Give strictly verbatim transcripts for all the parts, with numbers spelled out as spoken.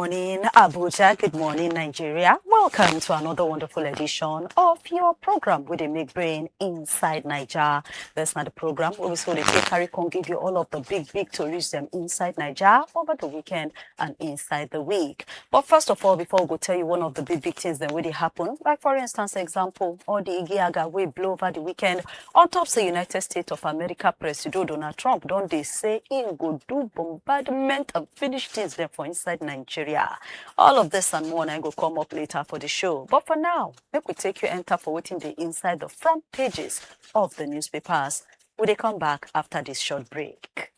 Morning, Abuja. Good morning, Nigeria. Welcome to another wonderful edition of your program with a make brain inside Niger. That's not the program where we sort of take carry can give you all of the big, big tourism inside Niger over the weekend and inside the week. But first of all, before we go tell you one of the big, big things that really happen, like for instance, example, all the Igiaga we blow over the weekend on top say United States of America President Donald Trump don't they say he go do bombardment and finish things there for inside Nigeria. All of this and more now go come up later for the show. But for now, make we take you enter for waiting the inside the front pages of the newspapers. We they come back after this short break.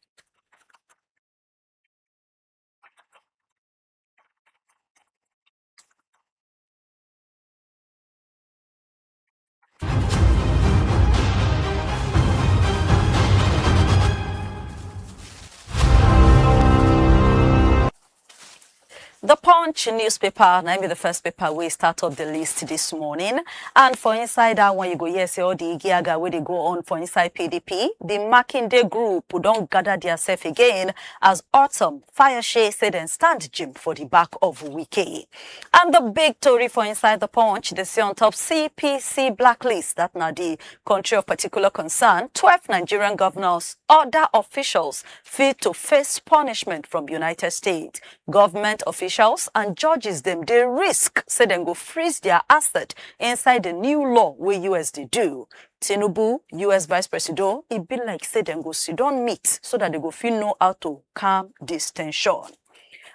The Punch newspaper, na be the first paper we start up the list this morning. And for inside that one, you go, yes, all the Igiaga where they go on for inside P D P. The Makinde group who don't gather themselves again as Autumn Fire Shea said and stand gym for the back of Wiki. And the big story for inside the Punch, they say on top C P C blacklist, that now the country of particular concern, twelve Nigerian governors, other officials fit to face punishment from United States. Government officials and judges them they risk say them go freeze their asset inside the new law where U S they do. Tinubu, U S Vice President, it be like say them go sit down meet so that they go feel know how to calm this tension.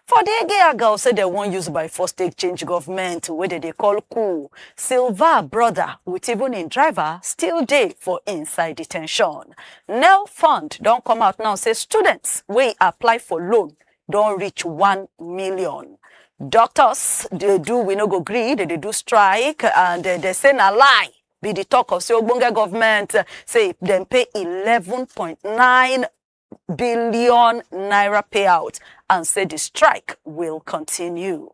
For the Ege Agal say they won't use by force take change government where they, they call coup. Silva brother with even in driver still day for inside detention. Nel Fund don't come out now say students we apply for loan don't reach one million. Doctors they do we no go agree, they, they do strike and they, they say na lie. Be the talk of say Ogbonge government uh, say them pay eleven point nine billion naira payout and say the strike will continue.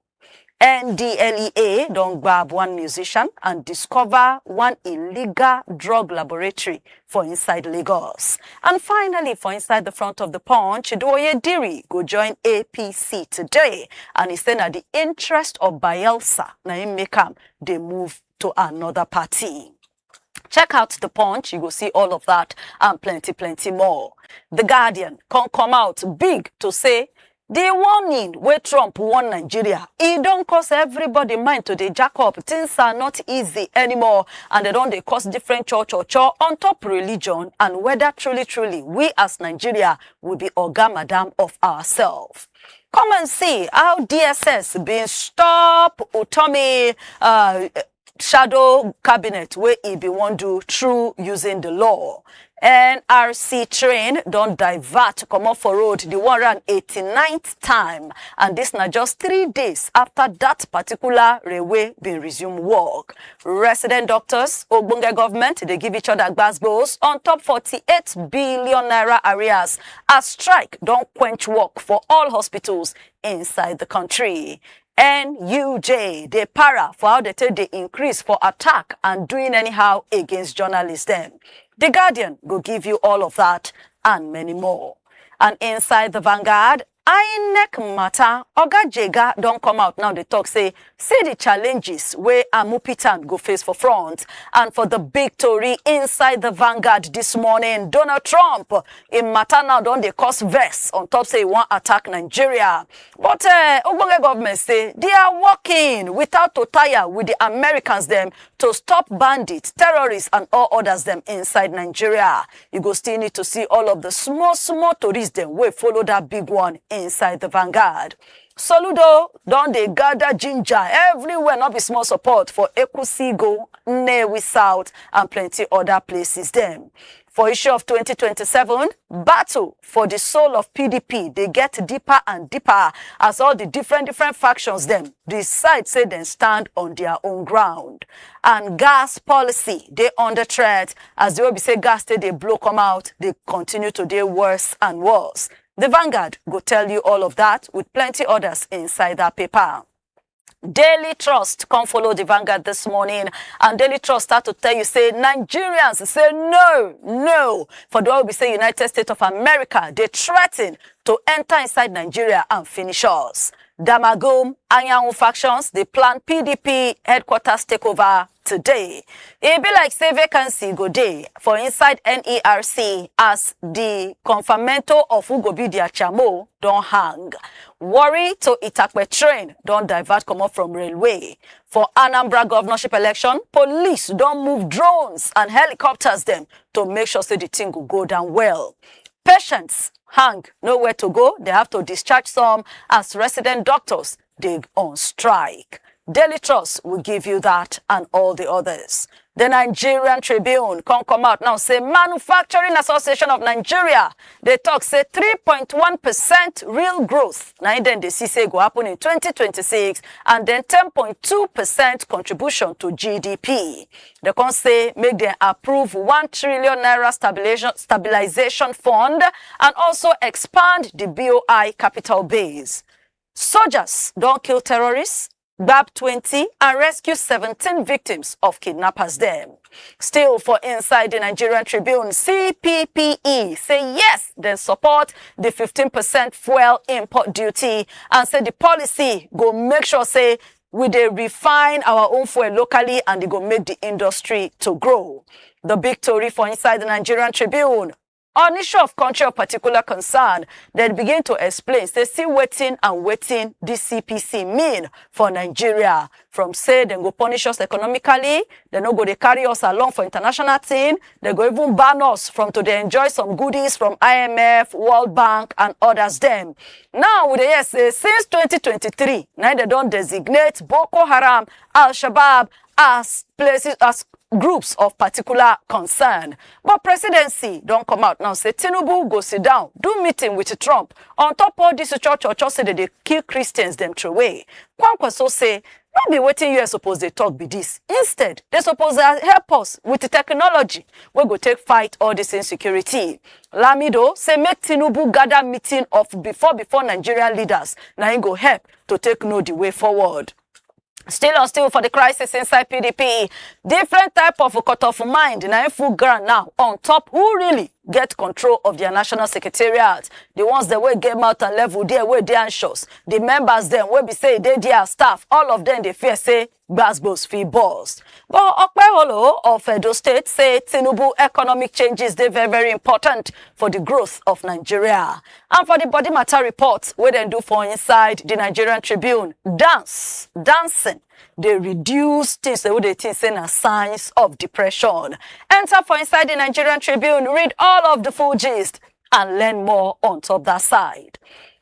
N D L E A don't grab one musician and discover one illegal drug laboratory for inside Lagos. And finally, for inside the front of the Punch, Doye Diri go join A P C today, and he say na the interest of Bielsa na him make am they move to another party. Check out the Punch, you go see all of that and plenty, plenty more. The Guardian can come out big to say the warning where Trump warn Nigeria, it don't cause everybody mind to the jack up. Things are not easy anymore, and they don't they cause different cho cho cho on top religion and whether truly, truly we as Nigeria will be oga madam of ourselves. Come and see how D S S been stop Utomi uh, shadow cabinet where he be one do through using the law. N R C train don't divert come off for road the one hundred eighty-ninth time, and this na just three days after that particular railway been resume work. Resident doctors, Ogbonge government, they give each other gbasgbos on top forty-eight billion naira arrears as strike don't quench work for all hospitals inside the country. N U J, they para for how they take the increase for attack and doing anyhow against journalists them. The Guardian go give you all of that and many more. And inside the Vanguard, INEC matter, Oga Jega don't come out now they talk say, see the challenges where Amupitan go face for front. And for the big story inside the Vanguard this morning, Donald Trump, in matter now don't they cause vex on top say he want attack Nigeria. But uh, Ogbonge government say they are working without to tire with the Americans them to stop bandits, terrorists, and all others them inside Nigeria. You go still need to see all of the small, small tourists them will follow that big one inside the Vanguard. Soludo don't they gather ginger everywhere, not be small support for Ekusigo, Nnewi South, and plenty other places them. For issue of twenty twenty-seven, battle for the soul of P D P they get deeper and deeper as all the different different factions them decide say they stand on their own ground. And gas policy they under threat as the O B C gas they blow come out, they continue to do worse and worse. The Vanguard go tell you all of that with plenty others inside that paper. Daily Trust come follow the Vanguard this morning, and Daily Trust start to tell you say Nigerians say no, no. For the one we say United States of America, they threaten to enter inside Nigeria and finish us. Damagum, Anyanwu factions dey plan P D P headquarters takeover today. E be like say vacancy go dey for inside N E R C as the confamento of who go be their chamo don hang. Warri to Itakpe train don divert comot from railway. For Anambra governorship election, police don move drones and helicopters dem to make sure say the thing go go down well. Patients hang nowhere to go, they have to discharge some as resident doctors dey on strike. Daily Trust will give you that and all the others. The Nigerian Tribune come come out now say Manufacturing Association of Nigeria dey talk say three point one percent real growth na im dem dey see say go happen in twenty twenty-six, and then ten point two percent contribution to G D P. They come say make dem approve one trillion naira stabilization, stabilization fund and also expand the B O I capital base. Soldiers don kill terrorists, gbab twenty and rescue seventeen victims of kidnappers dem. Still for inside the Nigerian Tribune, C P P E say yes, dem support the fifteen percent fuel import duty and say the policy go make sure say we dey refine our own fuel locally and e go make the industry to grow. The big tori for inside the Nigerian Tribune, on issue of country of particular concern, dem begin to explain say see wetin and wetin this C P C mean for Nigeria. From say dem go punish us economically, dem no go dey carry us along for international thing, dem go even ban us from to dey enjoy some goodies from I M F, World Bank and others dem. Now we dey hear say since twenty twenty-three, na im dem don designate Boko Haram, Al-Shabaab as places, as groups of particular concern. But presidency don come out now say Tinubu go sit down, do meeting with Trump on top all this cho cho cho say dem dey kill Christians dem throway. Kwankwaso say no be wetin U S suppose dey talk be this. Instead, dem suppose help us with the technology wey go take fight all this insecurity. Lamido say make Tinubu gather meeting of before before Nigerian leaders, na im go help to take know the way forward. Still on still for the crisis inside P D P, different type of cut off mind na im full ground now on top who really get control of their national secretariat. The ones dem wey get mouth and level there wey dey anxious, the members dem wey be say e dey their staff, all of them dey fear say gbasgbos fit burst. But Okpeholo of Edo State say Tinubu economic changes dey very very important for the growth of Nigeria. And for the body matter report wey dem do for inside the Nigerian Tribune, dance, dancing dey reduce things wey dey think say na signs of depression. Enter for inside the Nigerian Tribune, read all of the full gist and learn more on top that side.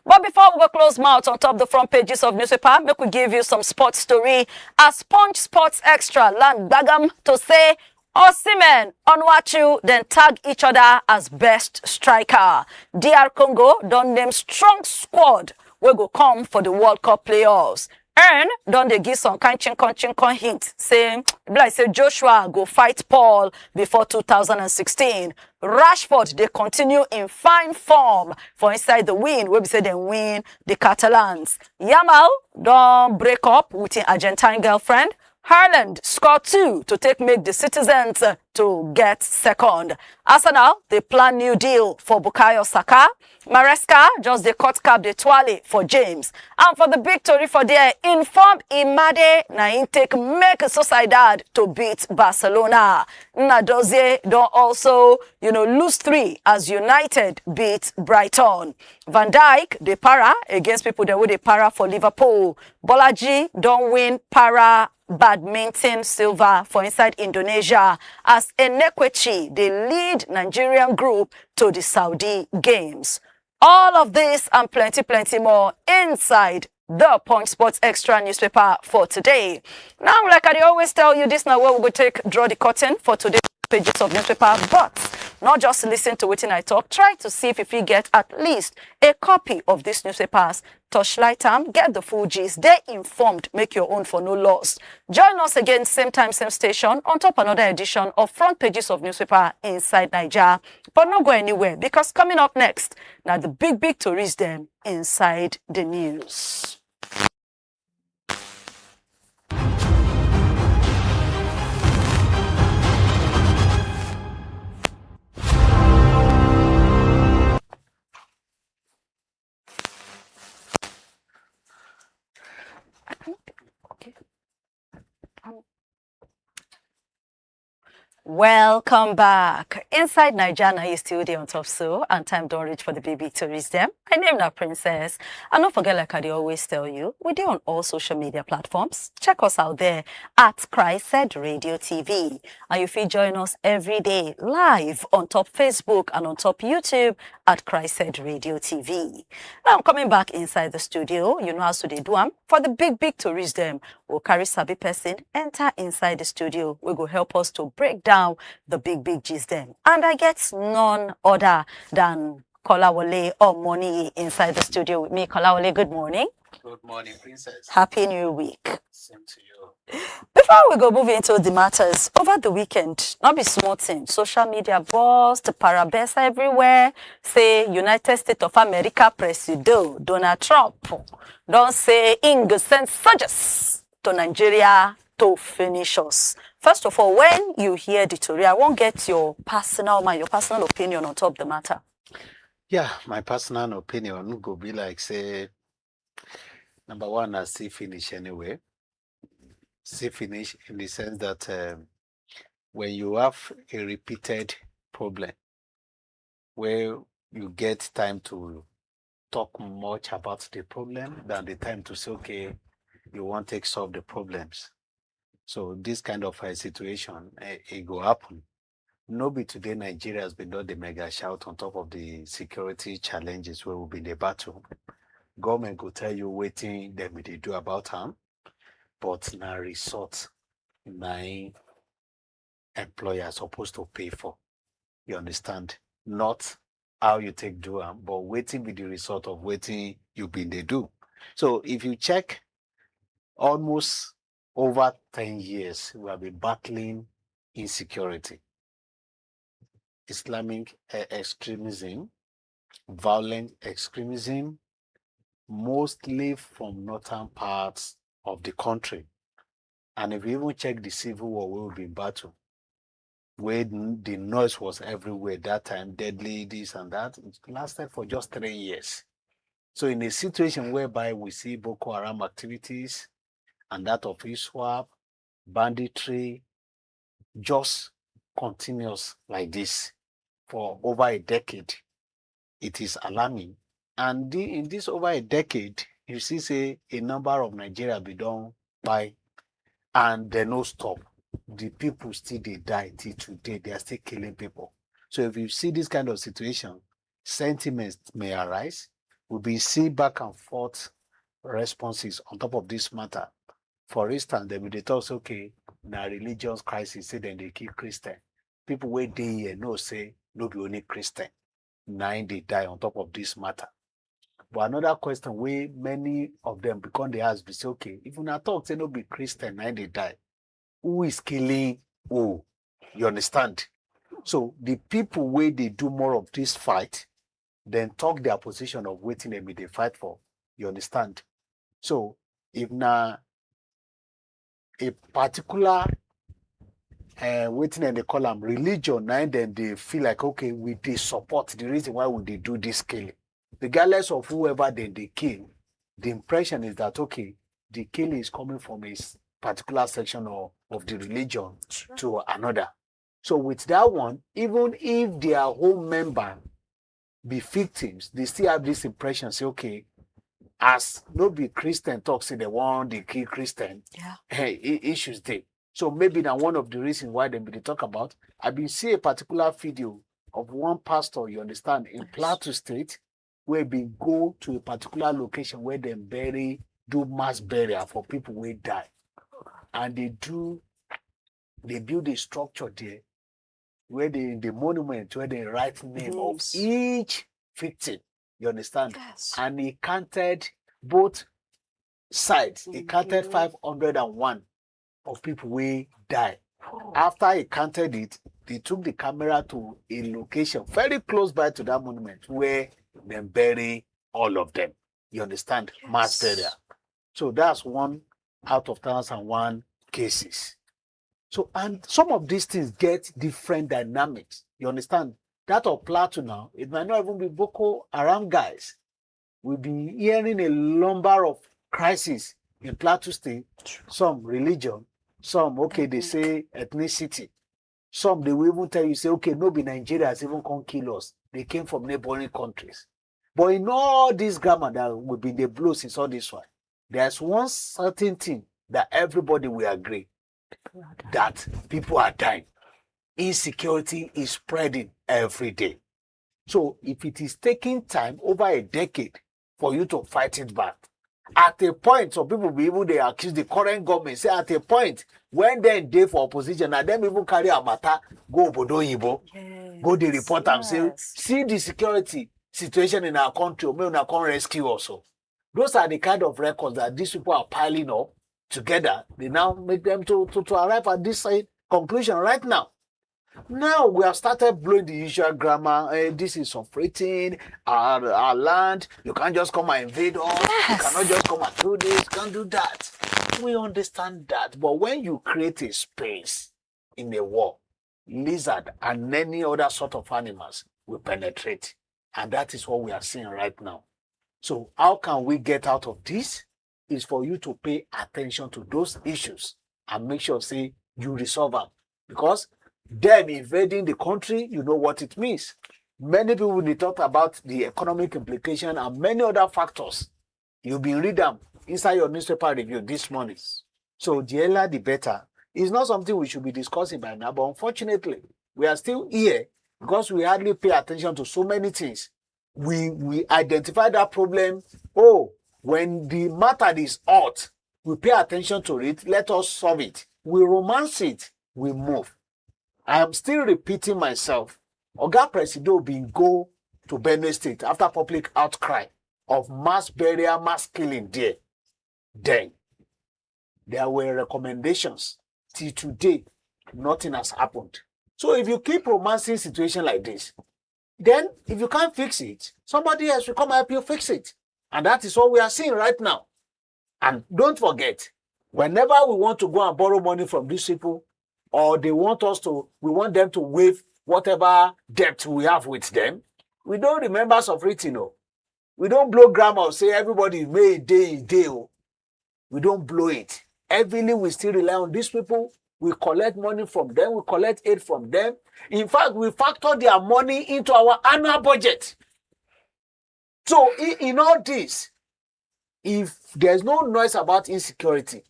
But before we go close mouth on top the front pages of newspaper, make we give you some sports story. As Punch Sports Extra land gbagam to say Osimhen, Onuachu dem tag each other as best striker. D R Congo don name strong squad wey go come for the World Cup playoffs. Earn don dey give some kind chinkon chinkon hint say e be like say Joshua go fight Paul before two thousand and sixteen. Rashford dey continue in fine form for inside the win wey be say dem win the Catalans. Yamal don break up with im Argentine girlfriend. Haaland score two to take make the citizens uh, to get second. Arsenal dey plan new deal for Bukayo Saka. Maresca just dey cut cap dey twale for James. And for the big tori for there, inform Imade na im take make Sociedad to beat Barcelona. Nnadozie don also, you know, lose three as United beat Brighton. Van Dijk dey para against people dem wey dey para for Liverpool. Bolaji don win para badminton silver for inside Indonesia as Enekwechi dey lead Nigerian group to the Saudi Games. All of this and plenty, plenty more inside the Punch Sports Extra newspaper for today. Now, like I dey always tell you, this na where we go take draw the curtain for today's pages of newspaper, but not just listen to wetin I talk. Try to see if you fit get at least a copy of these newspapers, torchlight am, get the full gist, dey informed, make your own for no loss. Join us again, same time, same station, on top another edition of Front Pages of Newspaper inside Naija. But no go anywhere, because coming up next, na the big, big tories dem inside the news. Welcome back. Inside Naija na you still dey on top so, and time don reach for the big big tori dem. My name na Princess. And no forget, like I dey always tell you, we dey on all social media platforms. Check us out there at Christ Radio T V. And you fit join us every day live on top Facebook and on top YouTube at Christ Radio T V. Now, coming back inside the studio, you know as we dey do am. For the big big tori dem, we'll carry sabi person enter inside the studio. We go help us to break down the big big gist dem. And I get none other than Kolawole Omoniyi inside the studio with me. Kolawole, good morning. Good morning, Princess. Happy New Week. Same to you. Before we go move into the matters, over the weekend, no be small thing. Social media burst, parabesa everywhere. Say United States of America Presido Donald Trump don say im go send soldiers to Nigeria to finish us. First of all, when you hear the tori, I wan get your personal mind, your personal opinion on top the matter. Yeah, my personal opinion go be like say, number one, I see finish anyway. See finish in the sense that um, when you have a repeated problem where you get time to talk much about the problem than the time to say, okay, you want to solve the problems. So this kind of a situation, eh, it go happen. No be today Nigeria has been done the mega shout on top of the security challenges where we've been the battle. Government go tell you waiting them they do about them, but na result na im employer supposed to pay for. You understand? Not how you take do am, but waiting be the result of waiting you been they do. So if you check, almost over ten years we have been battling insecurity, Islamic e- extremism, violent extremism, mostly from northern parts of the country. And if you even check the civil war we will be in battle, where the noise was everywhere that time, deadly, this and that, it lasted for just three years. So in a situation whereby we see Boko Haram activities and that of ISWAP, banditry, just continuous like this for over a decade, it is alarming. And the, in this over a decade, you see say a number of Nigeria be done by, and they no stop. The people still they die till today. They are still killing people. So if you see this kind of situation, sentiments may arise. We'll be seeing back and forth responses on top of this matter. For instance, they will dey talk say, okay, na religious crisis, say then they kill Christian. People where they here know say no be only Christian, nine they die on top of this matter. But another question where many of them become they ask be say, okay, if una talk say no be Christian, nine they die, who is killing who? You understand? So the people where they do more of this fight, then talk their position of waiting them they fight for. You understand? So if na a particular uh, waiting and they call them religion, now then they feel like, okay, we they support the reason why we they do this killing. Regardless of whoever then they kill, the impression is that, okay, the killing is coming from a s- particular section of, of the religion to another. So with that one, even if their whole member be victims, they still have this impression, say, okay, as no be Christian talk, say they want the kill Christian, Yeah. Hey, i- issues they. So maybe now one of the reasons why they be dey talk about, I been see a particular video of one pastor, you understand, in Plateau State, where be go to a particular location where they bury, do mass burial for people where die. And they do, they build a structure there where they, the monument, where they write name of Names. Each victim. You understand? Yes. And he counted both sides. He counted Mhm. five hundred and one of people where die. After he counted it, they took the camera to a location very close by to that monument where they bury all of them. You understand? Mass Yes. Burial. So that's one out of thousand and one cases. So, and some of these things get different dynamics. You understand? That of Plateau now, it might not even be Boko Haram guys. We've been hearing a number of crises in Plateau State, some religion, some, okay, they say ethnicity. Some, they will even tell you, say, "Okay, no be Nigerians even come kill us. They came from neighboring countries." But in all this grammar that we been dey blow since all this one, there's one certain thing that everybody will agree, that people are dying. Insecurity is spreading every day. So if it is taking time over a decade for you to fight it back, at a point, some people be even dey accuse the current government, say at a point, when dem dey for opposition, na dem even carry harmattan go obodo oyibo, go dey report am, say, "See the security situation in our country, make una come rescue us o." Those are the kind of records that these people are piling up together. They now make them to, to, to arrive at this, uh, conclusion right now. Now we have started blowing the usual grammar. "Eh, this is suffering. Our, our land. You can't just come and invade us. You cannot just come and do this, can't do that." We understand that. But when you create a space in a war, lizard and any other sort of animals will penetrate. And that is what we are seeing right now. So how can we get out of this? Is for you to pay attention to those issues and make sure, say, you resolve them. Because them invading the country, you know what it means. Many people, they talk about the economic implication and many other factors. You been read them inside your newspaper review this morning. So the earlier the better. It's not something we should be discussing by now, but unfortunately, we are still here because we hardly pay attention to so many things. We, we identify that problem. Oh, when the matter is hot, we pay attention to it. Let us solve it. We romance it. We move. I am still repeating myself. Oga Presido bin go to Benue State after public outcry of mass burial, mass killing there. Then there were recommendations. Till today, nothing has happened. So if you keep romancing situation like this, then if you can't fix it, somebody else will come help you fix it. And that is what we are seeing right now. And don't forget, whenever we want to go and borrow money from these people, or they want us to, we want them to waive whatever debt we have with them, we don't remember suffering, you know. We don't blow grammar or say everybody may day in, day o. We don't blow it. Heavily, we still rely on these people. We collect money from them. We collect aid from them. In fact, we factor their money into our annual budget. So in, in all this, if there's no noise about insecurity,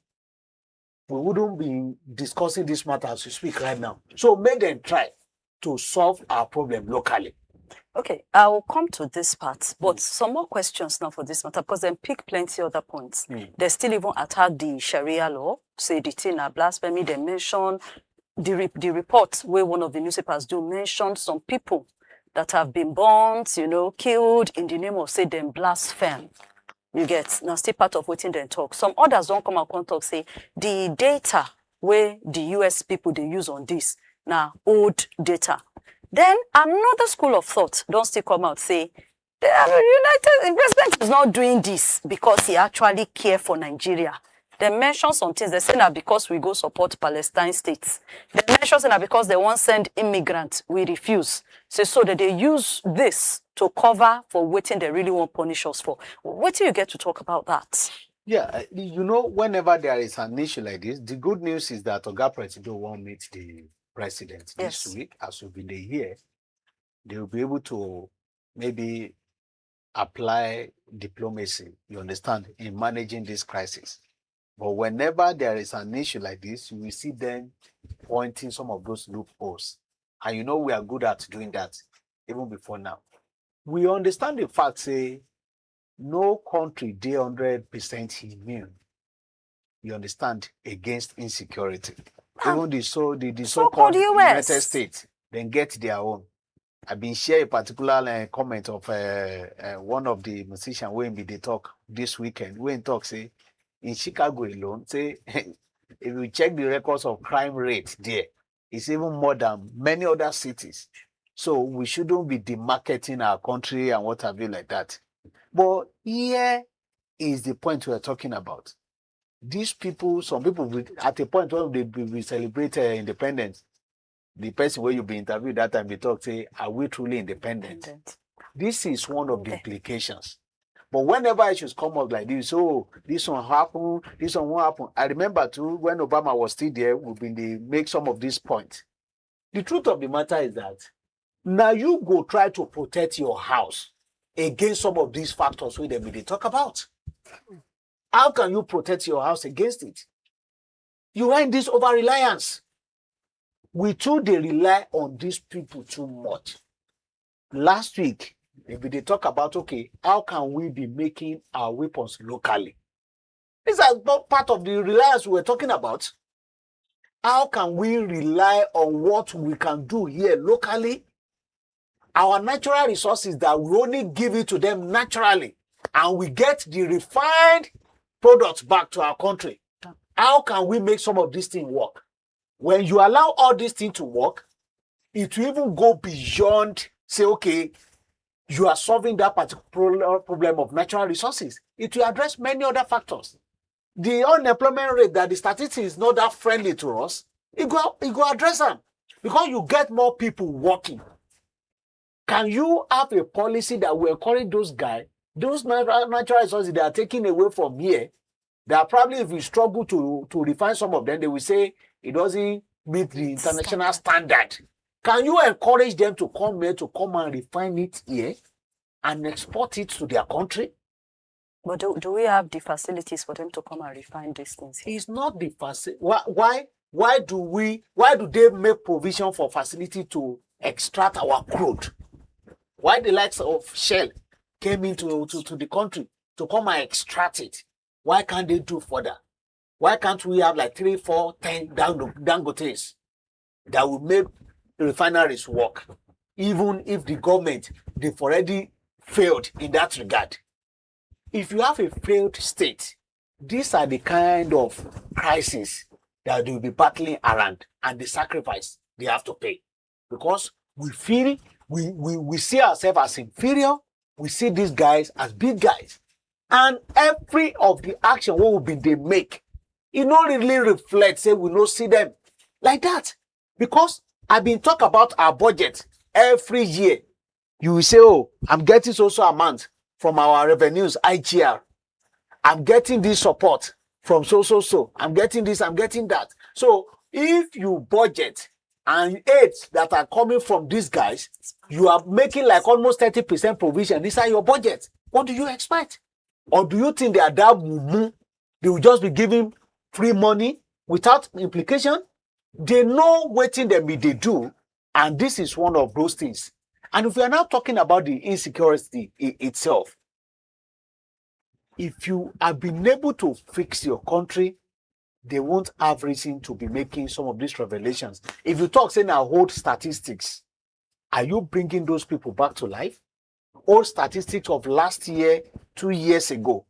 we wouldn't be discussing this matter as we speak right now. So make them try to solve our problem locally. Okay, I will come to this part, but some more questions now for this matter, because dem pick plenty other points. Dem still even attack the Sharia law, say the thing na blasphemy. Dem mention the re- the report wey one of the newspapers do mention some people that have been burnt, you know, killed in the name of say dem blaspheme. You get, na still part of wetin dem talk. Some others don come out come talk say the data wey the U S people dey use on this na old data. Then another school of thought don still come out say the United, the president is not doing this because he actually care for Nigeria. Dem mention some things. Dem say na because we go support Palestine state. Dem mention say na because dem wan send immigrants, we refuse. Say so dem dey use this to cover for wetin dem really wan punish us for. Wetin you get to talk about that? Yeah, uh, you know, whenever there is an issue like this, the good news is that Oga Presido won't meet the president this Yes. week, as we've been there here. They will be able to maybe apply diplomacy, you understand, in managing this crisis. But whenever there is an issue like this, you will see them pointing some of those loopholes. And you know we are good at doing that, even before now. We understand the fact, say, no country dey hundred percent immune, you understand, against insecurity. Ah, Even the so the, the so-called so-called U S. United States, then get their own. I been share a particular uh, comment of uh, uh, one of the musicians when we dey talk this weekend. When talk say in Chicago alone, say if you check the records of crime rate there, it's even more than many other cities. So we shouldn't be demarketing our country and what have you like that. But here is the point we're talking about. These people, some people, will, at a point when they be, we celebrate uh, independence, the person where you be interviewed that time, they talk say, "Are we truly independent?" Independent. This is one of the Okay. implications. But whenever issues come up like this, "Oh, this one happen, this one won't happen." I remember too when Obama was still there, we been dey make some of these points. The truth of the matter is that now you go try to protect your house against some of these factors wey dem bin dey talk about. How can you protect your house against it? You are in this over reliance. We too dey rely on these people too much. Last week, we bin dey talk about, okay, how can we be making our weapons locally? These are not part of the reliance we were talking about. How can we rely on what we can do here locally? Our natural resources that we only give it to them naturally, and we get the refined products back to our country. How can we make some of this thing work? When you allow all this thing to work, it will even go beyond, say, okay, you are solving that particular problem of natural resources. It will address many other factors. The unemployment rate that the statistics is not that friendly to us, it go, it go address am, because you get more people working. Can you have a policy that will encourage those guys, those natural, natural resources they are taking away from here, that probably if we struggle to, to refine some of them, they will say it doesn't meet the international standard. Can you encourage them to come here, to come and refine it here and export it to their country? But do, do we have the facilities for them to come and refine these things here? It's not the facility. Why, why, why do we, why do they make provision for facility to extract our crude? Why the likes of Shell came into to, to the country to come and extract it? Why can't they do further? Why can't we have like three, four, ten Dango-, Dangotes that will make refineries work, even if the government, they've already failed in that regard? If you have a failed state, these are the kind of crises that they will be battling around and the sacrifice they have to pay. Because we feel, we, we, we see ourselves as inferior, we see these guys as big guys. And every of the action wey we bin dey make, e no really reflect say we no see them like that. Because I bin talk about our budget every year. You will say, oh, I'm getting so so amount from our revenues, I G R. I'm getting this support from so so so. I'm getting this, I'm getting that. So if you budget and aids that are coming from these guys, you are making like almost thirty percent provision inside your budget. What do you expect? Or do you think they are that mumu? They will just be giving free money without implication. They know wetin dem be dey do, and this is one of those things. And if we are now talking about the insecurity i-, itself, if you have been able to fix your country, they won't have reason to be making some of these revelations. If you talk say na old statistics, are you bringing those people back to life? Old statistics of last year, two years ago,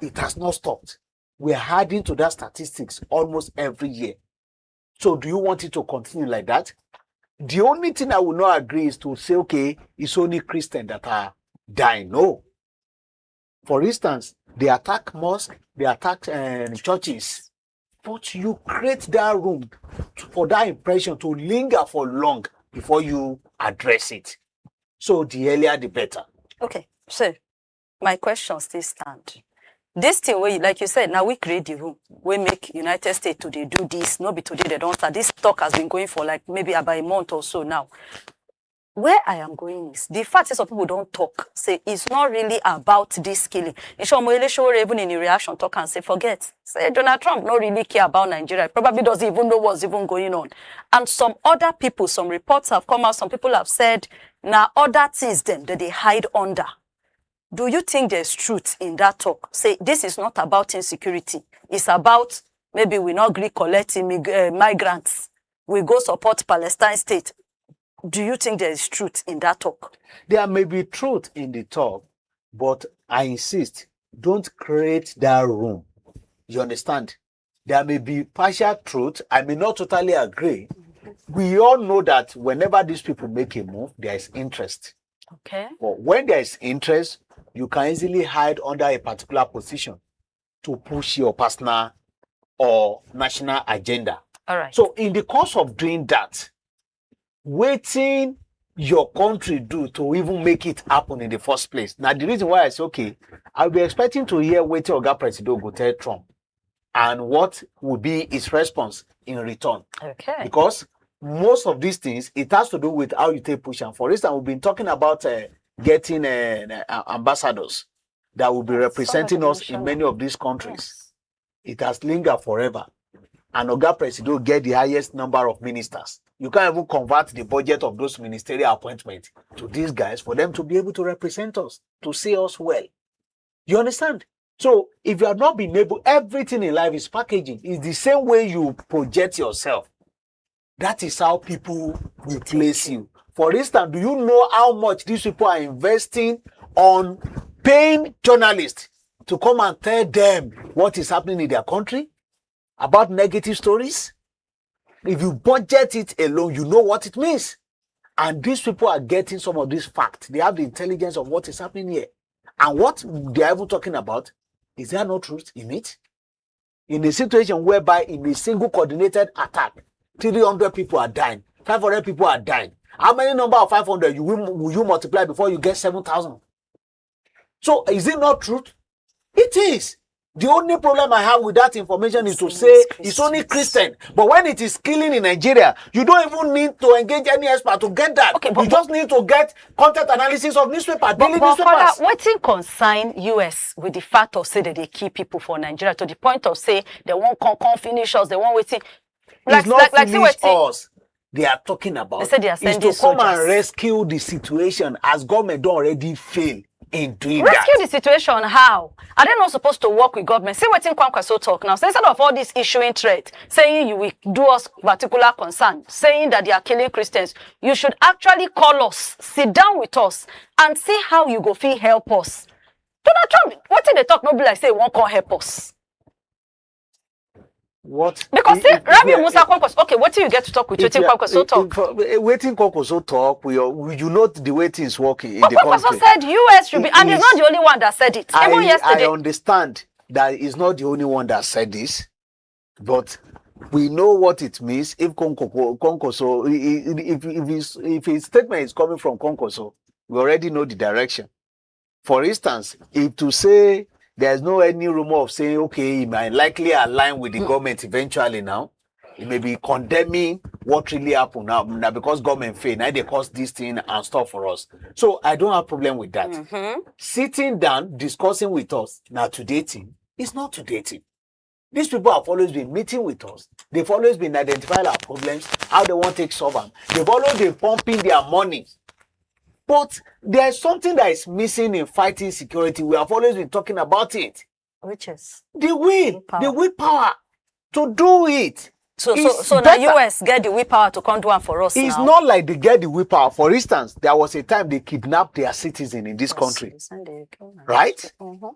it has not stopped. We are adding to that statistics almost every year. So do you want it to continue like that? The only thing I will not agree is to say, okay, it's only Christians that are dying. No. For instance, they attack mosque, they attack, um, churches, but you create that room for that impression to linger for long before you address it. So the earlier the better. Okay, so my question still stand. This thing wey, like you said, now we create the room wey make United States to dey do this. No be today they don start. This talk has been going for like maybe about a month or so now. Where I am going is the fact say some people don talk say it's not really about this killing. Nneoma Oyelowo, even in the reaction, talk and say forget. Say Donald Trump no really care about Nigeria. Probably doesn't even know what's even going on. And some other people, some reports have come out. Some people have said na other things dem that they hide under. Do you think there's truth in that talk? Say this is not about insecurity. It's about maybe we not gree collect immig-, uh, migrants. We go support Palestine state. Do you think there is truth in that talk? There may be truth in the talk, but I insist, don't create that room. You understand? There may be partial truth. I may not totally agree. We all know that whenever these people make a move, there is interest. Okay. But when there is interest, you can easily hide under a particular position to push your personal or national agenda. All right. So in the course of doing that, wetin your country do to even make it happen in the first place? Now, the reason why I say, okay, I'll be expecting to hear wetin Oga Presido go tell Trump and what would be his response in return. Okay. Because most of these things, it has to do with how you take push am. For instance, we've been talking about uh, getting uh, uh, ambassadors that will be representing us in many of these countries. It has lingered forever. And Oga Presido get the highest number of ministers. You can't even convert the budget of those ministerial appointments to these guys for them to be able to represent us, to see us well. You understand? So if you have not been able, everything in life is packaging. It's the same way you project yourself. That is how people will place you. For instance, do you know how much these people are investing on paying journalists to come and tell them what is happening in their country, about negative stories? If you budget it alone, you know what it means. And these people are getting some of these facts. They have the intelligence of what is happening here. And what they are even talking about, is there no truth in it? In a situation whereby in a single coordinated attack, three hundred people are dying, five hundred people are dying. How many number of five hundred you will, will you multiply before you get seven thousand? So is it not truth? It is. The only problem I have with that information is to say it's only Christian. But when it is killing in Nigeria, you don't even need to engage any expert to get that. Okay, but, you just need to get content analysis of newspaper, daily newspapers. But, but Father, wetin concern U S with the fact of say that they kill people for Nigeria to the point of say they won't come, come finish us, they won't waiting. Like, it's not like, like, finish us. They are talking about they say they are is to come soldiers. And rescue the situation as government don't already fail in doing rescue that. The situation how? Are they not supposed to work with government? See what Kwankwaso talk now. So instead of all this issuing threat, saying you will do us particular concern, saying that they are killing Christians, you should actually call us, sit down with us, and see how you go feel help us. Donald Trump, what did they talk? Nobody like say won't call help us. What? Because if, say if Rabi Musa Kwankwaso, okay, what do you get to talk with waiting Kwankwaso talk? Eh, waiting Kwankwaso talk, we, are, we you know the way things work in, in the country. Kwankwaso said U S should be, it, and he's not the only one that said it. I, even yesterday. I understand that he's not the only one that said this, but we know what it means if Kwankwaso, if, if, his, if his statement is coming from Kwankwaso, we already know the direction. For instance, if to say there's no any rumor of saying, okay, he might likely align with the mm. government eventually now, he may be condemning what really happened now, now because government fail, now they cause this thing and stuff for us. So I don't have problem with that. Mm-hmm. Sitting down, discussing with us, now today thing, it's not today thing. These people have always been meeting with us. They've always been identifying our problems, how they want to solve them. They've always been pumping their money. But there's something that is missing in fighting security. We have always been talking about it. Which is? The will, willpower. The willpower to do it. So, so, so now U S get the willpower to come do one for us. It's now. Not like they get the willpower. For instance, there was a time they kidnapped their citizen in this country. Right? Mm-hmm.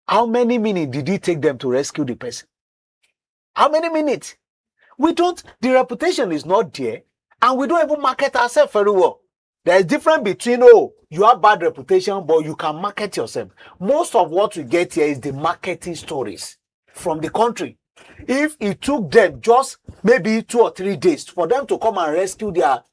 How many minutes did it take them to rescue the person? How many minutes? We don't, the reputation is not there, and we don't even market ourselves very well. There is difference between, oh, you have bad reputation, but you can market yourself. Most of what we get here is the marketing stories from the country. If it took them just maybe two or three days for them to come and rescue their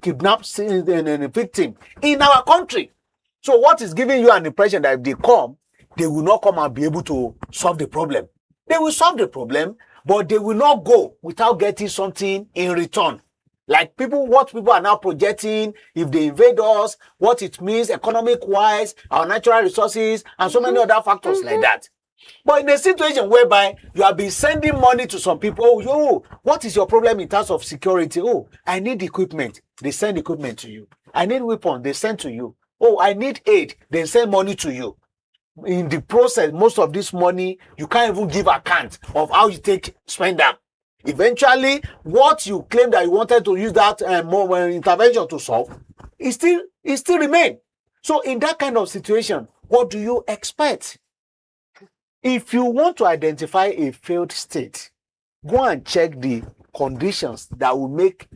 kidnapped victim in our country. So what is giving you an impression that if they come, they will not come and be able to solve the problem? They will solve the problem, but they will not go without getting something in return. Like people, what people are now projecting, if they invade us, what it means economic wise, our natural resources, and so many other factors like that. But in a situation whereby you have been sending money to some people, oh, yo, what is your problem in terms of security? Oh, I need equipment. They send equipment to you. I need weapon. They send to you. Oh, I need aid. They send money to you. In the process, most of this money, you can't even give account of how you take spend them. Eventually, what you claim that you wanted to use that uh, intervention to solve, it still it still remain. So, in that kind of situation, what do you expect? If you want to identify a failed state, go and check the conditions that will make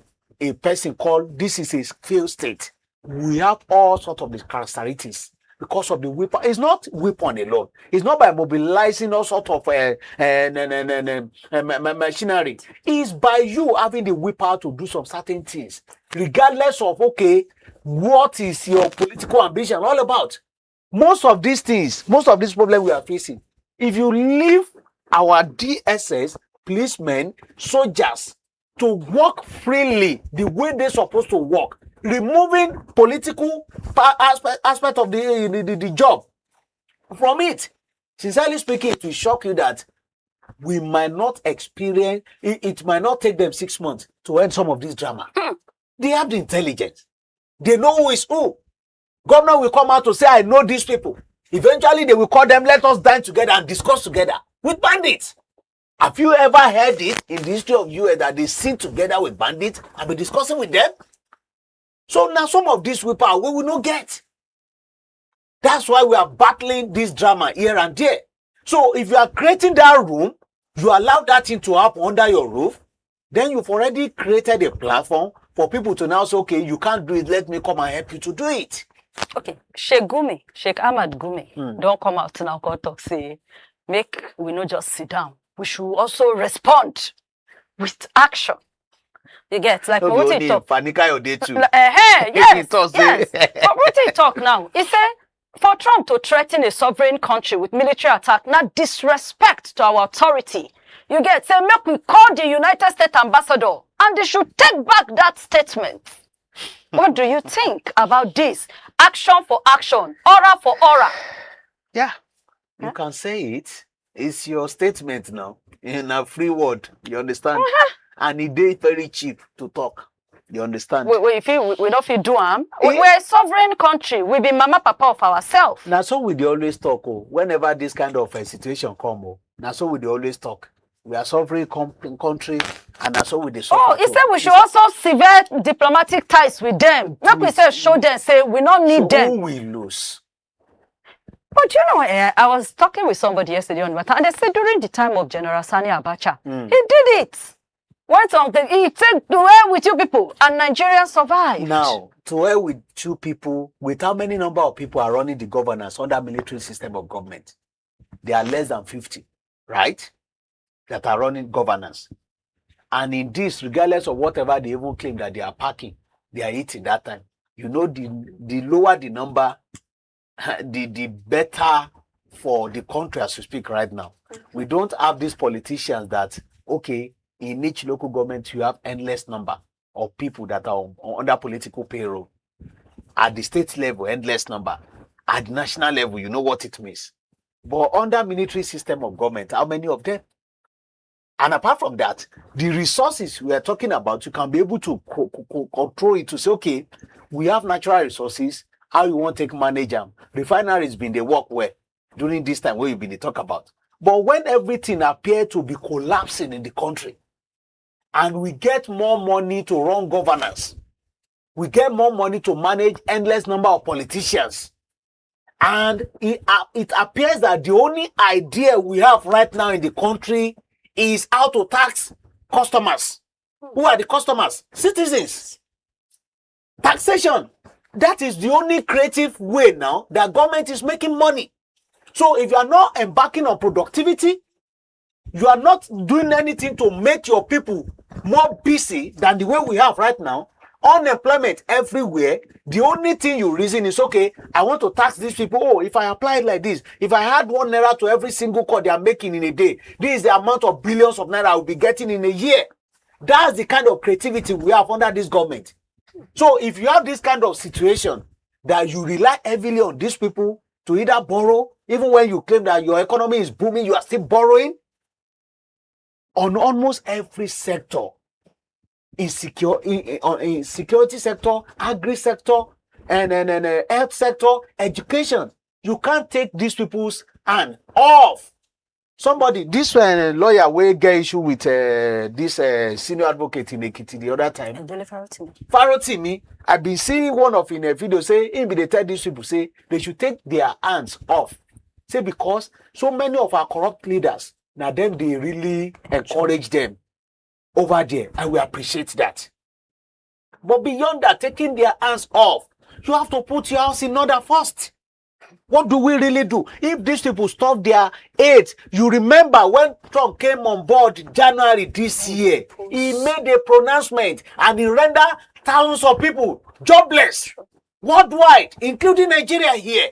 a person call this is a failed state. We have all sorts of these characteristics because of the weapon. It's not weapon alone. It's not by mobilizing all sorts of uh, uh, machinery. It's by you having the willpower to do some certain things, regardless of, okay, what is your political ambition all about. Most of these things, most of these problems we are facing, if you leave our D S S, policemen, soldiers, to work freely the way they're supposed to work, removing political pa- aspect, aspect of the, the, the, the job from it. Sincerely speaking, it will shock you that we might not experience it, it might not take them six months to end some of this drama. They have the intelligence, they know who is who. Governor will come out to say, "I know these people." Eventually, they will call them, "Let us dine together and discuss together with bandits." Have you ever heard it in the history of U S that they sit together with bandits and be discussing with them? So now some of these whipper we will not get. That's why we are battling this drama here and there. So if you are creating that room, you allow that thing to happen under your roof, then you've already created a platform for people to now say, "Okay, you can't do it. Let me come and help you to do it." Okay, Sheikh Gumi, Sheikh Ahmad Gumi, don't come out now, come talk say, make we no just sit down. We should also respond with action. You get, like, No for be wetin only talk. Fani Kayode too. Uh, hey, yes, He talk say- yes. For wetin talk now, he say for Trump to threaten a sovereign country with military attack, na disrespect to our authority. You get, say make we call the United States ambassador and they should take back that statement. What do you think about this? Action for action, aura for aura. Yeah, you can say it. It's your statement now. In a free word, you understand? And it is very cheap to talk. You understand? We, we, feel, we, we don't feel do am. We, Eh? We're a sovereign country. We be mama papa of ourselves. Now, so we dey always talk. Oh, whenever this kind of a situation come, oh, now so we dey always talk. We are sovereign com- country, and that's so we dey suffer. Oh, he too. said we should also sever diplomatic ties with them. Make we say show them say we not need So them. Who will lose? But you know, eh, I was talking with somebody yesterday on the matter, and they said during the time of General Sani Abacha, Mm. he did it. When something he said, "To hell with you people," and Nigeria survived. Now, to hell with two people, with how many number of people are running the governance under military system of government? They are less than fifty, right? That are running governance. And in this, regardless of whatever they even claim that they are packing, they are eating that time. You know, the the lower the number, the the better for the country as we speak right now. We don't have these politicians that, okay, in each local government you have endless number of people that are on, under political payroll. At the state level, endless number. At the national level, you know what it means. But under military system of government, how many of them? And apart from that, the resources we are talking about, you can be able to co- co- co- control it to say, okay, we have natural resources. How you want to take manage them? Refineries been they work well during this time where you been dey talk about. But when everything appeared to be collapsing in the country, and we get more money to run governance, we get more money to manage endless number of politicians, and it, uh, it appears that the only idea we have right now in the country is how to tax customers. Who are the customers? Citizens. Taxation. That is the only creative way now that government is making money. So if you are not embarking on productivity, you are not doing anything to make your people more busy than the way we have right now. Unemployment everywhere. The only thing you reason is, okay, I want to tax these people. Oh, if I apply it like this, if I add one naira to every single call they are making in a day, this is the amount of billions of naira I will be getting in a year. That's the kind of creativity we have under this government. So if you have this kind of situation that you rely heavily on these people to either borrow, even when you claim that your economy is booming, you are still borrowing on almost every sector. In secure, in, in, on- in security sector, agri sector, and and, and uh, health sector, education. You can't take these people's hand off. Somebody, this uh, lawyer will get issue with uh, this uh, senior advocate in Ekiti the other time. Dele Farotimi. Farotimi, I've been seeing one of in a video say him be dey tell these people say they should take their hands off. Say because so many of our corrupt leaders, now them they really encourage them over there, and we appreciate that. But beyond that, taking their hands off, you have to put your house in order first. What do we really do if these people stop their aid? You remember when Trump came on board January this year, he made a pronouncement and he rendered thousands of people jobless worldwide, including Nigeria here.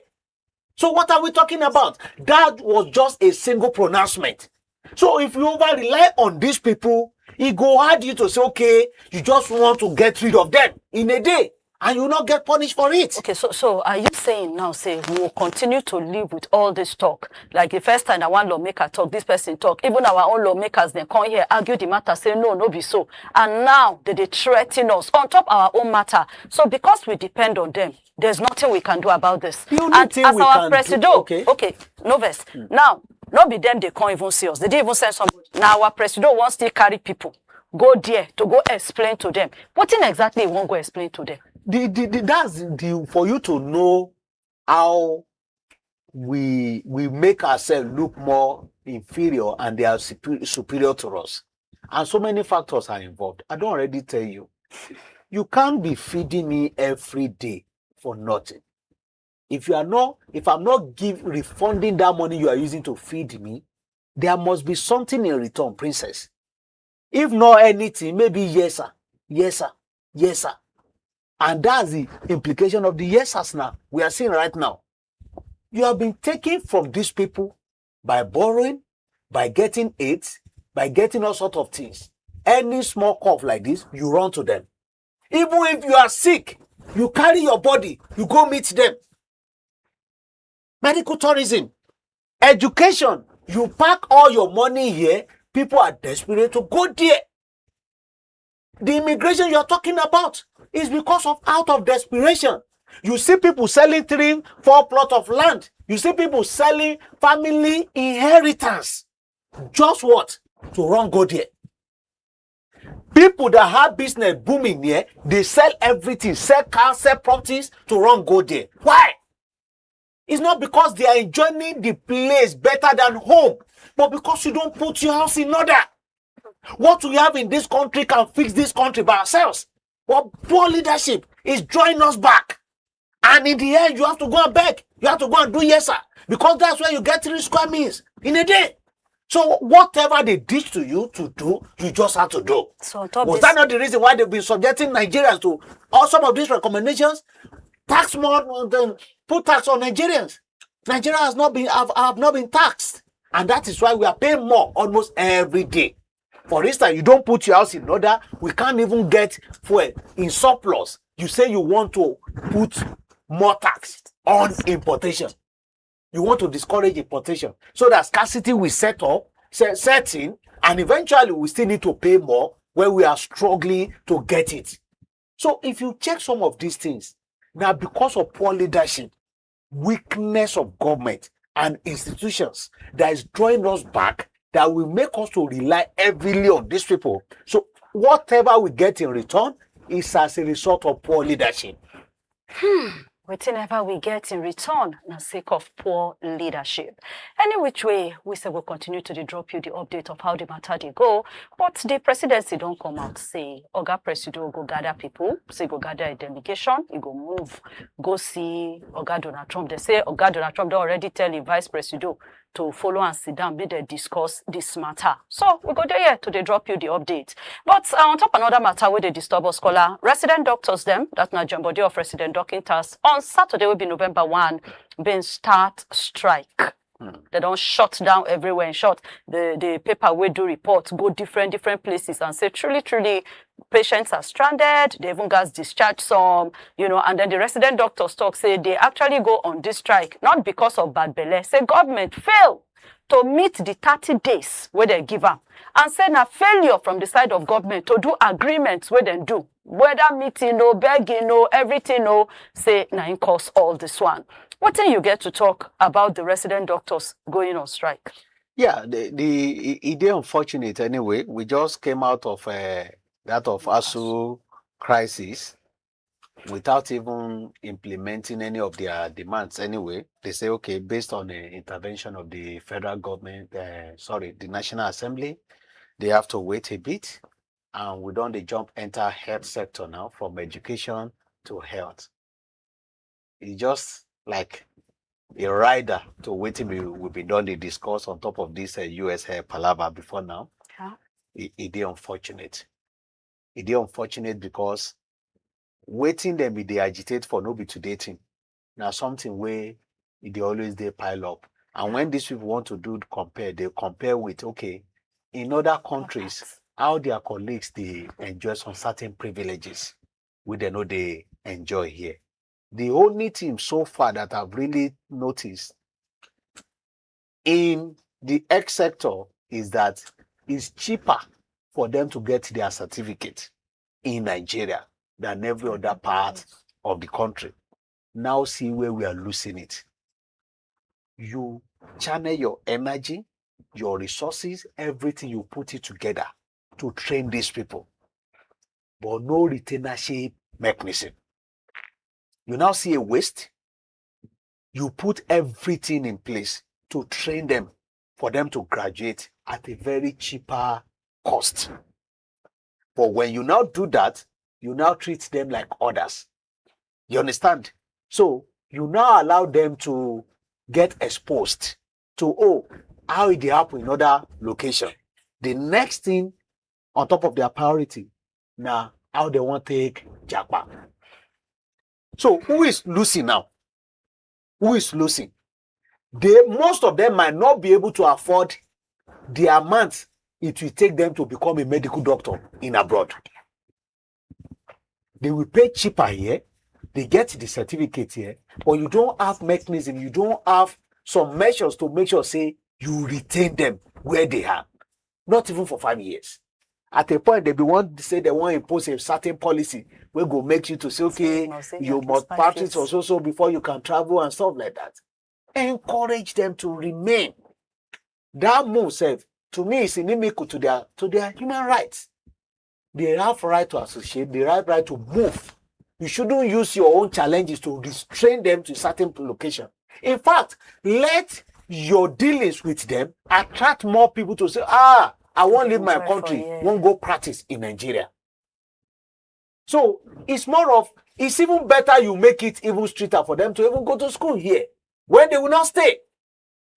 So what are we talking about? That was just a single pronouncement. So if you over rely on these people, e go hard you to say, okay, you just want to get rid of them in a day and you not get punished for it. Okay, so so are you saying now say we will continue to live with all this talk? Like the first time that one lawmaker talk, this person talk, even our own lawmakers then come here argue the matter, say no, no be so, and now they dey threaten us on top our own matter. So because we depend on them, there's nothing we can do about this. The only And thing as we our can do- presido, okay. Okay, no vex. Now, no be them they come even see us. They didn't even send somebody. Now our presido wants still carry people go there to go explain to them. What thing exactly you won't go explain to them? The, the, the, that's the for you to know how we we make ourselves look more inferior and they are superior, superior to us. And so many factors are involved. I don't already tell you. You can't be feeding me every day for nothing. If you are not, if I'm not give refunding that money you are using to feed me, there must be something in return, princess. If not anything, maybe yes, sir, yes, sir, yes, sir. And that's the implication of the yes, sir, now we are seeing right now. You have been taking from these people by borrowing, by getting aid, by getting all sort of things. Any small cough like this, you run to them. Even if you are sick, you carry your body, you go meet them. Medical tourism, education, you pack all your money here, people are desperate to go there. The immigration you're talking about is because of out of desperation. You see people selling three, four plot of land. You see people selling family inheritance. Just what? To run go there. People that have business booming here, they sell everything, sell cars, sell properties to run go there. Why? It's not because they are enjoying the place better than home, but because you don't put your house in order. What we have in this country can fix this country by ourselves. But poor leadership is drawing us back. And in the end, you have to go and beg. You have to go and do yes, sir. Because that's where you get three square meals in a day. So whatever they did to you to do, you just have to do. So on top Was this, that not the reason why they've been subjecting Nigerians to all some of these recommendations? Tax more, then put tax on Nigerians. Nigeria has not been have, have not been taxed, and that is why we are paying more almost every day. For instance, you don't put your house in order, we can't even get fuel in surplus. You say you want to put more tax on importation. You want to discourage importation so that scarcity will set up, set, set in, and eventually we still need to pay more when we are struggling to get it. So if you check some of these things, now because of poor leadership, weakness of government and institutions that is drawing us back, that will make us to rely heavily on these people. So whatever we get in return is as a result of poor leadership. Whatever we get in return na sake of poor leadership. Any which way, we say we'll continue to dey drop you the update of how the matter dey go. But the presidency don't come out say Oga Presido go gather people, say go gather a delegation, he go move, go see Oga Donald Trump. They say Oga Donald Trump don already tell him Vice Presido to follow and sit down, make they discuss this matter. So we go there here to dey drop you the update. But uh, on top another matter where they disturb us, caller, resident doctors them, that na join body of resident doctors, on Saturday will be November one, been start strike. They don't shut down everywhere. In short, the, the paper will do report, go different different places and say truly truly patients are stranded. They even gas discharge some, you know, and then the resident doctors talk say they actually go on this strike not because of bad belle. Say government fail to meet the thirty days where they give up, and say na failure from the side of government to do agreements where they do, whether meeting, no begging, no everything, no say na im cause all this one. What thing you get to talk about the resident doctors going on strike? Yeah, the the it, it dey unfortunate anyway. We just came out of uh, that of ASU crisis without even implementing any of their demands anyway. They say, okay, based on the intervention of the federal government, uh, sorry, the National Assembly, they have to wait a bit. And we don't dey jump enter health sector now, from education to health. It's just like a rider to wetin we we been don dey discuss on top of this uh, U S health palava before now. Yeah. E e dey unfortunate. E dey unfortunate because wetin dem be dey agitate for no be today thing. Na something wey e dey always dey pile up. And when these people want to do compare, they compare with, okay, in other countries, how their colleagues dey enjoy some certain privileges wey dem no dey enjoy here. The only thing so far that I've really noticed in the health sector is that it's cheaper for them to get their certificate in Nigeria than every other part of the country. Now see where we are losing it. You channel your energy, your resources, everything, you put it together to train these people, but no retainership mechanism. You now see a waste. You put everything in place to train them, for them to graduate at a very cheaper cost. But when you now do that, you now treat them like others. You understand? So you now allow them to get exposed to, oh, how it dey happen in other location. The next thing on top of their priority na how they wan take japa. So who is losing now? Who is losing? They, most of them might not be able to afford the amount it will take them to become a medical doctor in abroad. They will pay cheaper here, they get the certificate here, but you don't have mechanism, you don't have some measures to make sure say you retain them where they are, not even for five years. At a point, they be want to say they want to impose a certain policy wey go make you to say, okay, you must practice or so so before you can travel and stuff like that. Encourage them to remain. That move sef, to me, is inimical to their, to their human rights. They have right to associate, they have right to move. You shouldn't use your own challenges to restrain them to a certain location. In fact, let your dealings with them attract more people to say, ah, I wan leave my country, wan go practice in Nigeria. So it's more of, it's even better you make it even stricter for them to even go to school here when they will not stay.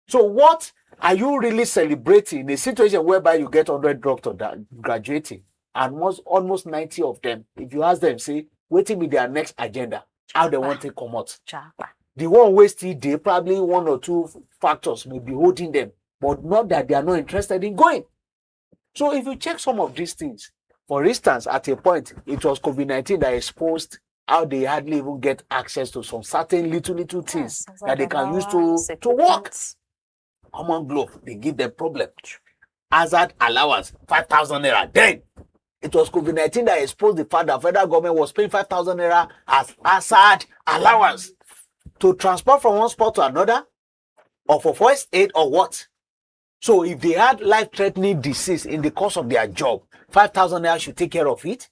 So what are you really celebrating in a situation whereby you get hundred doctor that graduating and most, almost ninety of them, if you ask them, say, wetin be their next agenda, how they want to come out? The one wey still dey, probably one or two factors may be holding them, but not that they are not interested in going. So if you check some of these things, for instance, at a point, it was COVID nineteen that exposed how they hardly even get access to some certain little, little things that they can use to, to work. Common glove, they give them problem. Hazard allowance, five thousand naira. Then it was COVID nineteen that exposed the fact that federal government was paying five thousand naira as hazard allowance to transport from one spot to another, or for first aid or what. So if they had life-threatening disease in the course of their job, five thousand naira should take care of it.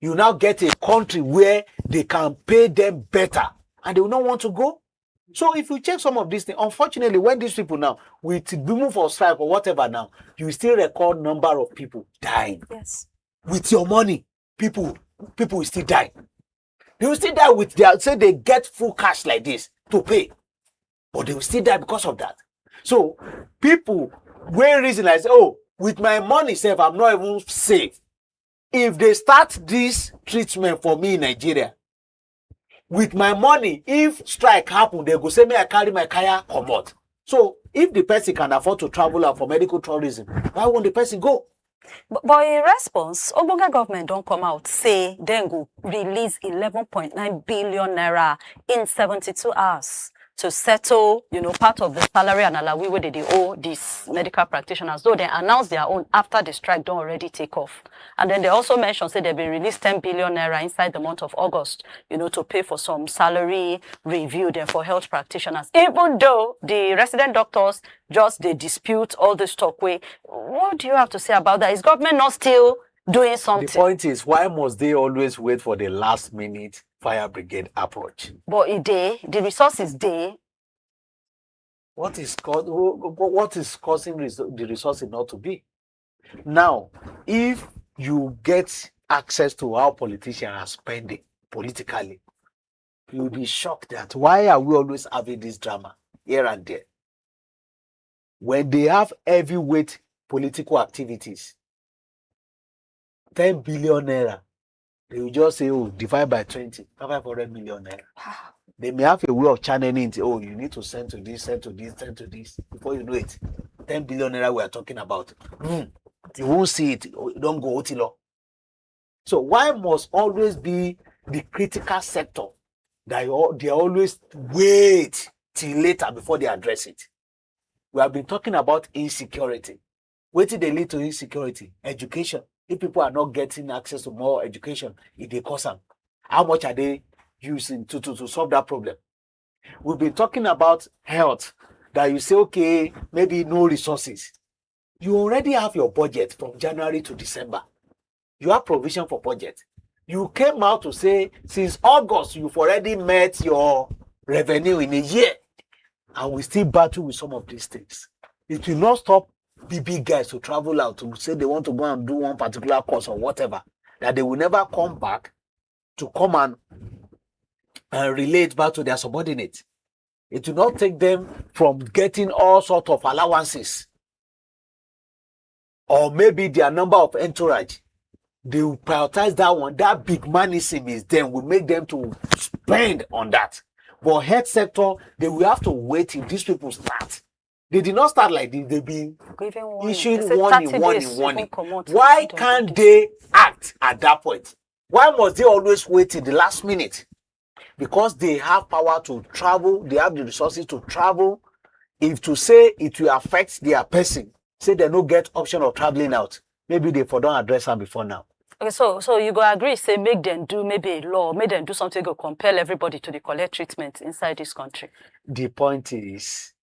You now get a country where they can pay them better and they will not want to go. So if you check some of these things, unfortunately, when these people now, with the move for strike or whatever now, you still record number of people dying. Yes. With your money, people, people will still die. They will still die with their, say they get full cash like this to pay, but they will still die because of that. So people wey reason like say, oh, with my money sef, I'm not even safe. If they start this treatment for me in Nigeria, with my money, if strike happen, they go say me I carry my kaya comot. So if the person can afford to travel out for medical tourism, why won't the person go? But, but in response, Ogbonge government don come out say dem go release eleven point nine billion naira in seventy-two hours to settle, you know, part of the salary and alawi wey dey dey owe these medical practitioners, though dem announce their own after the strike don already take off. And then they also mention say dem bin release ten billion naira inside the month of August, you know, to pay for some salary review dem for health practitioners. Even though the resident doctors just dey dispute all this talk wey, what do you have to say about that? Is government not still doing something? The point is, why must they always wait for the last minute fire brigade approach? But e dey, the resources dey. What is cause, what is causing the resources not to be? Now, if you get access to how politicians are spending politically, you'll be shocked that why are we always having this drama here and there? When they have heavyweight political activities, ten billion naira, they will just say, oh, divide by twenty, five hundred million naira. They may have a way of channeling it. Oh, you need to send to this, send to this, send to this. Before you know it, ten billion naira we are talking about. Mm. You won't see it. You don't go otilo. So why must always be the critical sector that you, they always wait till later before they address it? We have been talking about insecurity. Wetin dey lead to insecurity? Education. If people are not getting access to more education, it dey cause am. How much are they using to, to, to solve that problem? We've been talking about health, that you say, okay, maybe no resources. You already have your budget from January to December. You have provision for budget. You came out to say since August, you've already met your revenue in a year. And we still battle with some of these things. It will not stop big, big guys to travel out to say they want to go and do one particular course or whatever, that they will never come back to come and, and relate back to their subordinate. It will not take them from getting all sort of allowances. Or maybe their number of entourage, they will prioritize that one. That big manism is them will make them to spend on that. But health sector, they will have to wait till these people start. They did not start like this. They've been Even warning. issuing They say warning, thirty warning, days, warning. Even comot, Why if dem can't do they act at that point? Why must they always wait till the last minute? Because they have power to travel, they have the resources to travel. If to say it will affect their person, say they no get option of traveling out, maybe they for don't address am before now. Okay, so so you go agree say make dem do maybe a law, make dem do something go compel everybody to dey collect treatment inside this country. The point is,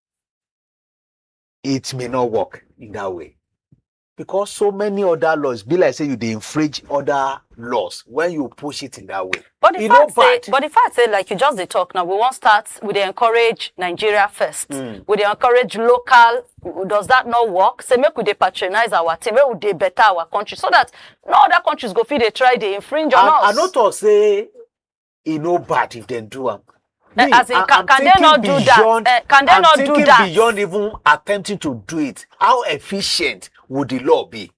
it may not work in that way, because so many other laws be like say you dey infringe other laws when you push it in that way. But the E no fact say, bad. But the fact say, like you just dey talk now, we wan start. We dey encourage Nigeria first. Mm. We dey encourage local. Does that not work? Say make we dey patronize our team, make we dey better our country, so that no other countries go fit dey try dey infringe on And us. I no talk say e no bad if dem do am. Eh, Me, as in, I- can, I'm can they not thinking do that? beyond- Eh, can they I'm not do thinking that? Beyond even attempting to do it, how efficient would the law be?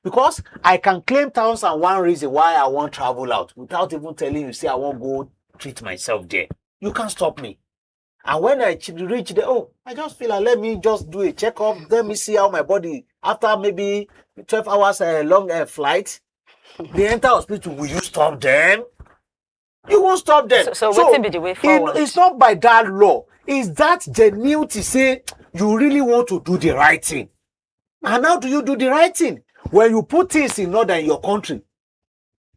Because I can claim thousand and one reason why I wan travel out without even telling you say I wan go treat myself there. You can't stop me. And when I ch- reach there, oh, I just feel like, let me just do a checkup. Let me see how my body, after maybe twelve hours uh, long uh, flight, they enter hospital. Will you stop them? You won't stop them. So- so wetin be the way it- forward? It's not by that law. It's that genuinity say you really want to do the right thing. And how do you do the right thing? When you put things in order in your country.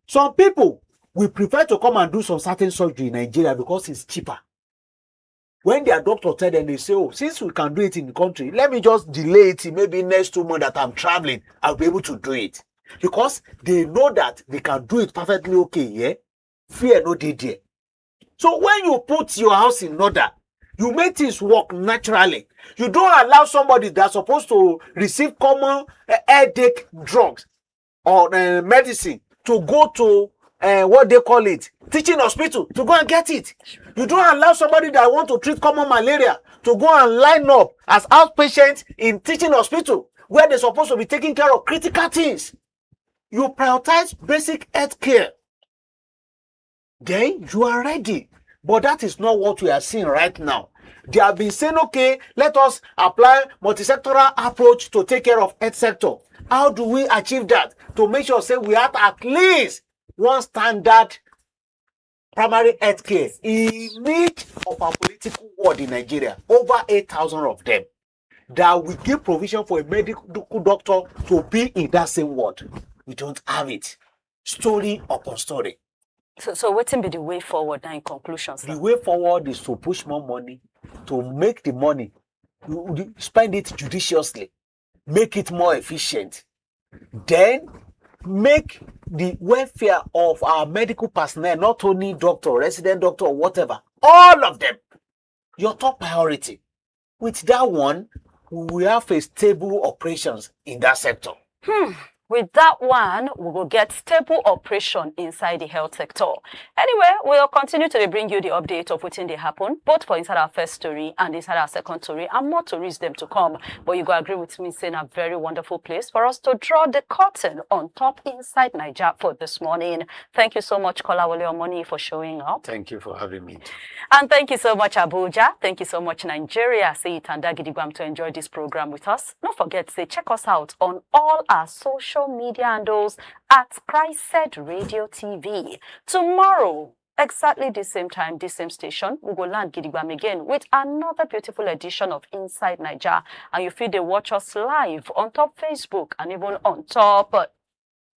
Some people will prefer to come and do some certain surgery in Nigeria because it's cheaper. When their doctor tell them, they say, oh, since we can do it in the country, let me just delay it till maybe next two months that I'm traveling, I'll be able to do it. Because they know that they can do it perfectly okay, yeah? Fear no dey there. So when you put your house in order, you make things work naturally. You don't allow somebody that's supposed to receive common uh, headache drugs or uh, medicine to go to uh, what they call it, teaching hospital, to go and get it. You don't allow somebody that want to treat common malaria to go and line up as outpatient in teaching hospital where they're supposed to be taking care of critical things. You prioritize basic health care. Then you are ready. But that is not what we are seeing right now. They have been saying, okay, let us apply multisectoral approach to take care of health sector. How do we achieve that? To make sure say we have at least one standard primary health care in each of our political ward in Nigeria, over eight thousand of them, that we give provision for a medical doctor to be in that same ward. We don't have it. Story upon story. So, so wetin be the way forward now in conclusion, sir? The way forward is to push more money, to make the money, you- you spend it judiciously, make it more efficient, then make the welfare of our medical personnel, not only doctor, resident doctor, whatever, all of them, your top priority. With that one, we will have a stable operations in that sector. Hmm. With that one, we go get stable operation inside the health sector. Anyway, we'll continue to dey bring you the update of wetin dey happen, both for inside our first story and inside our second story, and more stories dem to come. But you go agree with me, say na very wonderful place for us to draw the curtain on top inside Naija for this morning. Thank you so much, Kolawole Omoni, for showing up. Thank you for having me. And thank you so much, Abuja. Thank you so much, Nigeria. Say it and gidigbam to enjoy this program with us. Don't forget, say check us out on all our social media handles at Christ Radio T V. Tomorrow, exactly the same time, the same station, we go land gidigbam again with another beautiful edition of Inside Naija. And you fit dey watch us live on top Facebook and even on top, uh,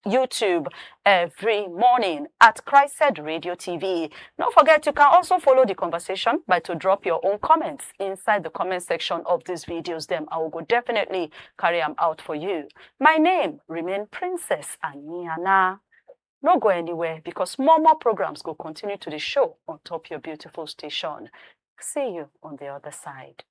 YouTube every morning at Christ Radio T V. Don't forget, you can also follow the conversation by to drop your own comments inside the comment section of these videos. Them I will go definitely carry them out for you. My name remain Princess Aniana. No go anywhere, because more more programs go continue to the show on top your beautiful station. See you on the other side.